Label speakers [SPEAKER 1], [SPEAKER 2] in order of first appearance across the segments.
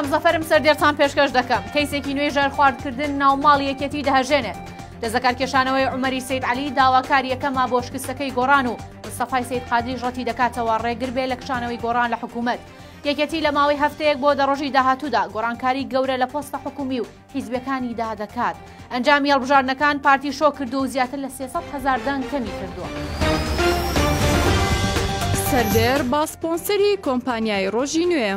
[SPEAKER 1] پەیام زەفەرم سەردێرتان پێشکەش دەکەم. کەیسێکی نوێی ژەهرخواردکردن ناو ماڵی یەکێتی دەهەژێنێت. دەستلەکارکێشانەوەی عومەری سەید عەلی داواکار یەکەمە بۆ شکستەکەی گۆڕان و مستەفای سەید قادریش ڕەتی دەکاتەوە ڕێگر بێ لە کشانەوەی گۆڕان لە حکوومەت. یەکێتی لە ماوەی هەفتەیەک بۆ دە ڕۆژی داهاتوودا گۆڕانکاری گەورە لە پۆستە حکوومی و حیزبەکانیدا دەکات. ئەنجامی هەڵبژاردنەکان پارتی شۆک کردووە و زیاتر لە 300 هەزار دەنگ کەمی کردووە.
[SPEAKER 2] سەردێڕ بە سپۆنسەری کۆمپانیای ڕۆژی نوێ.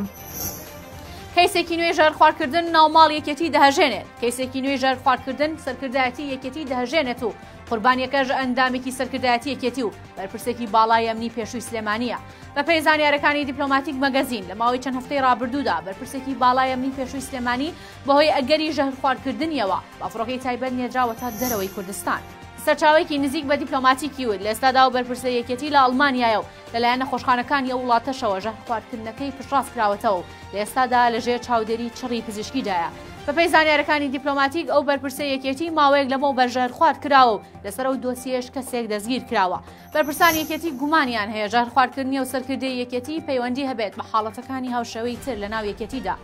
[SPEAKER 1] کەیسێکی نوێی ژەهرخواردکردن ناو ماڵ یەکێتی دەهەژێنێت. کەیسێکی نوێی ژەهرخواردکردن سەرکردایەتی یەکێتی دەهەژێنێت و قوربانیەکەش ئەندامێکی سەرکردایەتی یەکێتی و بەرپرسێکی باڵای ئەمنی پێشووی سلێمانییە. بەپێی زانیارەکانی دیپلۆماتیک مەگەزین، لە ماوەی چەند هەفتەی ڕابردوودا بەرپرسێکی باڵای ئەمنی پێشووی سلێمانی بەهۆی ئەگەری ژەهرخواردکردنیەوە بە فڕۆکەی تایبەت نێردراوەتە دەرەوەی کوردستان. سەرچاوەیەکی نزیک بە دیپلۆماتیکی وت، لە ئێستادا ئەو بەرپرسە یەکێتی لە ئەڵمانیایە و لەلایەن نەخۆشخانەکانی ئەو وڵاتەشەوە ژەهرخواردکردنەکەی پشتڕاستکراوەتەوە و لە ئێستادا لەژێر چاودێری چڕی پزیشکیدایە. بەپێی زانیارەکانی دیپلۆماتیک، ئەو بەرپرسەی یەکێتی ماوەیەک لەمەوبەر ژەهرخوارد کراوە و لەسەر ئەو دۆسیەیەش کەسێک دەستگیرکراوە. بەرپرسانی یەکێتی گومانیان هەیە ژەهرخواردکردنی ئەو سەرکردەی یەکێتی پەیوەندی هەبێت بە حاڵەتەکانی هاوشێوەی تر لەناو یەکێتیدا.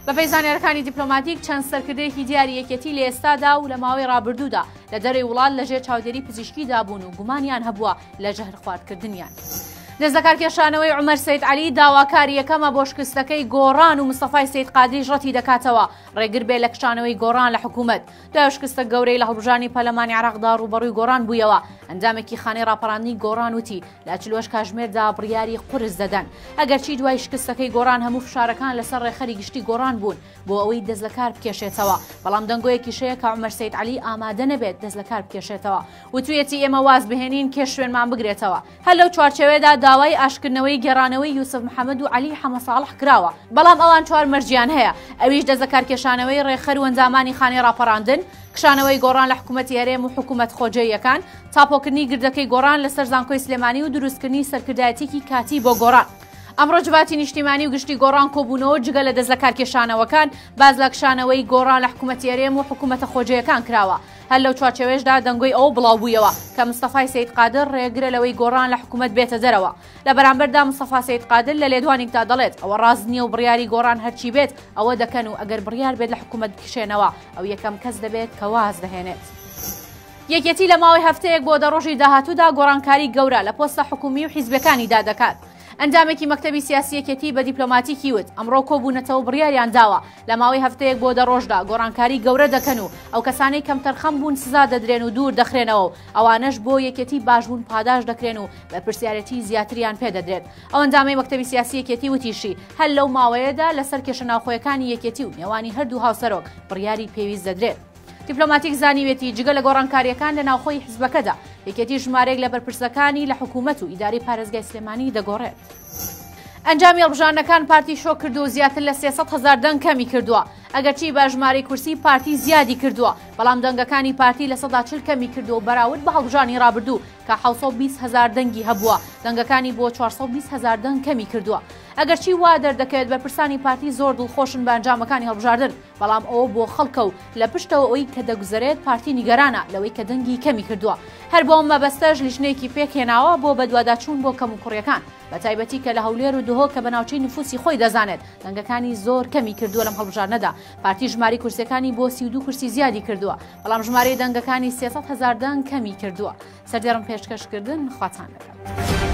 [SPEAKER 1] بەپێی زانیارەکانی دیپلۆماتیک چەند سەرکردەیەکی دیاری یەکێتی لە ئێستادا و لە ماوەی ڕابردوودا لە دەرەوەی وڵات لەژێر چاودێری پزیشکیدا بوون و گومانیان هەبووە لە ژەهرخواردکردنیان. دەستلەکارکێشانەوەی عومەر سەید عەلی داواکاری یەکەمە بۆ شکستەکەی گۆڕان و مستەفای سەید قادریش ڕەتی دەکاتەوە ڕێگر بێ لە کشانەوەی گۆڕان لە حکوومەت. دوای شکستە گەورەی لە هەڵبژاردنی پەرلەمانی عێراقدا ڕووبەڕووی گۆڕان بوویەوە، ئەندامێکی خانەی ڕاپەڕاندنی گۆڕان وتی، لە 48 کاژمێردا بڕیاری قورس دەدەن. ئەگەرچی دوای شکستەکەی گۆڕان هەموو فشارەکان لەسەر ڕێکخەری گشتی گۆڕان بوون بۆ ئەوەی دەست لەکار بکێشێتەوە، بەڵام دەنگۆیەکیش هەیە کە عومەر سەید عەلی ئامادە نەبێت دەست لەکار بکێشێتەوە. وتویەتی ئێمە واز بهێنین کێ شوێنمان بگرێتەوە. هەر لەو چوارچێوەیەدا داوای ئاشتکردنەوەی گێڕانەوەی یوسف محەمەد و عەلی حەمەساڵح کراوە، بەڵام ئەوان چوار مەرجیان هەیە، ئەویش دەستلەکارکێشانەوەی ڕێکخەر و ئەندامانی خانەی ڕاپەڕاندن، کشانەوەی گۆڕان لە حکومەتی هەرێم و حکومەت خۆجێیەکان، تاپۆکردنی گردەکەی گۆڕان لەسەر زانکۆی سلێمانی و دروستکردنی سەرکردایەتیەکی کاتی بۆ گۆڕان. ئەمڕۆ جڤاتی نیشتیمانی و گشتی گۆڕان کۆبوونەوە جگە لە دەستلەکارکێشانەوەکان، باس لە کشانەوەی گۆڕان لە حکومەتی هەرێم و حکومەتە خۆجێیەکان کراوە. هەر لەو چوارچێوەیەشدا دەنگۆی ئەوە بڵاوبوویەوە کە مستەفای سەید قادر ڕێگرە لەوەی گۆڕان لە حکومەت بێتە دەرەوە. لە بەرامبەردا مستەفا سەید قادر لە لێدوانیکدا دەڵێت ئەوە ڕاست نییە و بڕیاری گۆڕان هەرچی بێت ئەوە دەکەن و ئەگەر بڕیار بێت لە حکومەت بکشێنەوە ئەو یەکەم کەس دەبێت کە واز دەهێنێت. یەکێتی لە ماوەی هەفتەیەک بۆ دە ڕۆژی داهاتوودا گۆڕانکاری گەورە لە پۆستە حکومی و حیزبەکانیدا دەکات. ئەندامێکی مەکتەبی سیاسی یەکێتی بە دیپلۆماتیکی وت، ئەمڕۆ کۆبوونەتەوە بڕیاریان داوە لە ماوەی هەفتەیەک بۆ دە ڕۆژدا گۆڕانکاری گەورە دەکەن و ئەو کەسانەی کەمتەرخەم بوون سزا دەدرێن و دوور دەخرێنەوە و ئەوانەش بۆ یەکێتی باش بوون پاداشت دەکرێن و بەرپرسیارێتی زیاتریان پێ دەدرێت. ئەو ئەندامەی مەکتەبی سیاسی یەکێتی وتیشی، هەر لەو ماوەیەدا لەسەر کێشە ناوخۆیەکانی یەکێتی و نێوانی هەردوو هاوسەرۆک بڕیاری پێویست دەدرێت. دیپلۆماتیک زانیویەتی، جگە لە گۆڕانکارییەکان لە ناوخۆی حزبەکەدا، یەکێتی ژمارەیەک لە بەرپرسەکانی لە حکوومەت و ئیدارەی پارێزگای سلێمانی دەگۆڕێت. ئەنجامی هەڵبژاردنەکان پارتی شۆک کردووە و زیاتر لە 300 هەزار دەنگ کەمی کردووە، ئەگەرچی بە ژمارەی کورسی پارتی زیادی کردووە، بەڵام دەنگەکانی پارتی 40% کەمی کردووە و بەراورد بە هەڵبژاردنی رابردوو کە 720 هەزار دەنگی هەبووە، دەنگەکانی بۆ 420 هەزار دەنگ کەمی کردووە. ئەگەرچی وا دەردەکەوێت بەرپرسانی پارتی زۆر دڵخۆشن بە ئەنجامەکانی هەڵبژاردن، بەڵام ئەوە بۆ خەڵکە و لە پشتەوە ئەوەی کە دەگوزەرێت پارتی نیگەرانە لەوەی کە دەنگی کەمی کردووە. هەر بۆ ئەم مەبەستەش لیژنەیەکی پێکهێناوە بۆ بەدواداچوون بۆ کەموکوڕیەکان، بەتایبەتی کە لە هەولێر و دهۆک کە بە ناوچەی نفوسی خۆی دەزانێت دەنگەکانی زۆر کەمی کردووە لەم هەڵبژاردنەدا پارتی ژمارەی کورسیەکانی بۆ 32 کورسی زیادی کردووە بەڵام ژمارەی دەنگەکانی 300 هەزار دەنگ کەمی کردووە. سەردێڕم پێشکەشکردن خواتان لەگەڵ.